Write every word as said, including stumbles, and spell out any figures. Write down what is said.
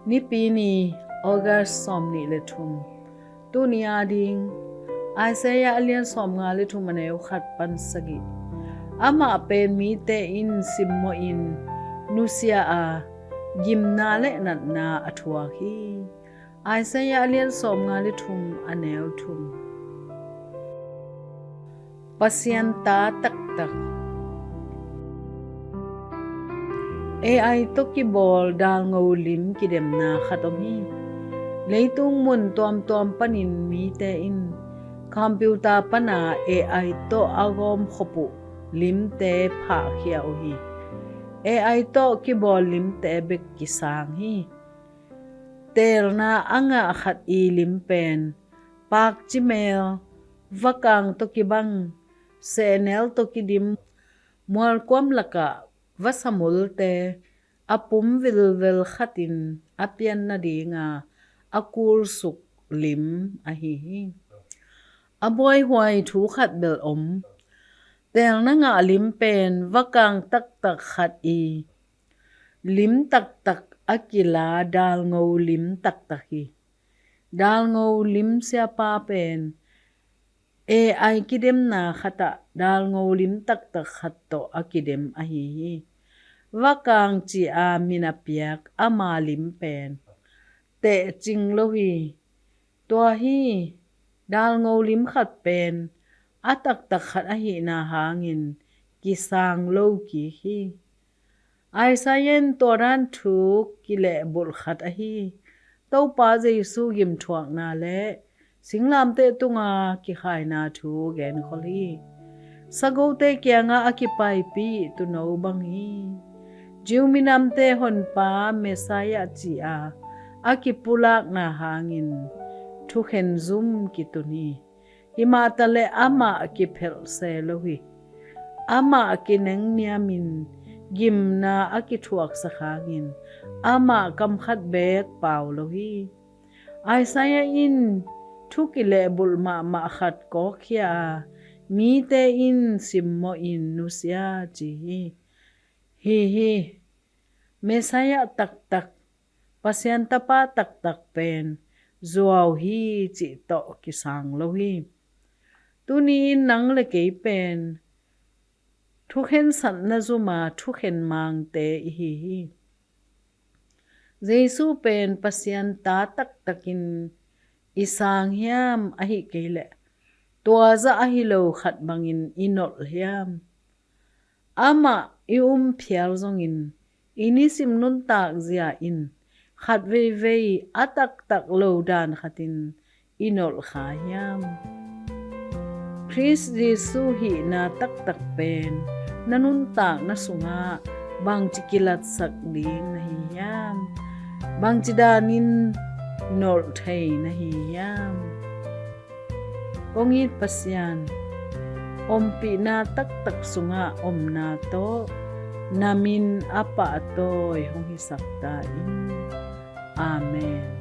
Nipi ni, August sawmnih le thum. Tuni ading Isaiah a lian sawmnga le thum, a neu khat pan sagih. Amah pen mite in simmawhin nusia a, gimna le natna a thuak hi. Isaiah a lian sawmnga le thum, a neu thum. Pasian ta taktak. A I tawh kibawl dalngo lim kidemna khat om hi. Leitung mun tuamtuam panin mite in computer pana A I tawh a gawmkhop uh limte phahkhia uh hi. A I tawh kibawl limte bek kisang hi. Teelna a ngah khat i lim pen pakci mel, vakang tawh kibang, sehnel tawh kidim, mualkuam lakah vasa multe a pum vilvel khatin a pian nadinga a kulsuk lim ahi hi. A buaihuai thu khat bel om. Teelna ngah lim pen vakang taktak khat i lim taktak a kila dalngo lim taktak hi. Dalngo lim siapa pen A I kidemna khatah dalngo lim taktak khat tawh a kidem ahi hi. Vakang ci-a min a piak ama lim pen tehcing lo hi. Tua hi, dalngo lim khat pen a taktak khat ahihna hangin kisang lo kik hi. Isaiah in tua dan thu kilehbulh khat ahi Topa Jesu gimthuakna le singlamteh tunga kikhaina thu genkhol hi. Sagote kiangah a kipaipih tuuno bang hi. Jew minamte honpa Messiah ci-a a kipulakna hangin thukhen zum kitun hi. Himahtaleh amah kiphelh se lo hi. Amah kinengniamin gimna a kithuaksak hangin amah kam khat beek pau lo hi. Isaiah in thu kilehbulh mahmah khat kawkkhia a, mite in simmawhin nusia ci hi. Hi hi, Messiah taktak, Pasian Tapa taktak pen zuau hi cih tawh kisang lo hi. Tuni-in nang le kei pen thukhensatna zuma thukhen mangte i hi hi. Jesu pen Pasian ta taktakin i sang hiam, ahi kei leh tua zah ahi lo khat bangin i nolh hiam? Amah i um phial zongin i nisim nuntak zia in khat veivei a taktak lo dan khatin i nolh kha hiam? Khrist Jesu hihna taktak pen na nuntakna sungah bangci kilatsak ding na hi hiam? Bangci danin nolh thei na hi hiam? Kong it Pasian, ompihna taktak sungah omna tawh na min a pahtawi hong hisak ta in. Amen.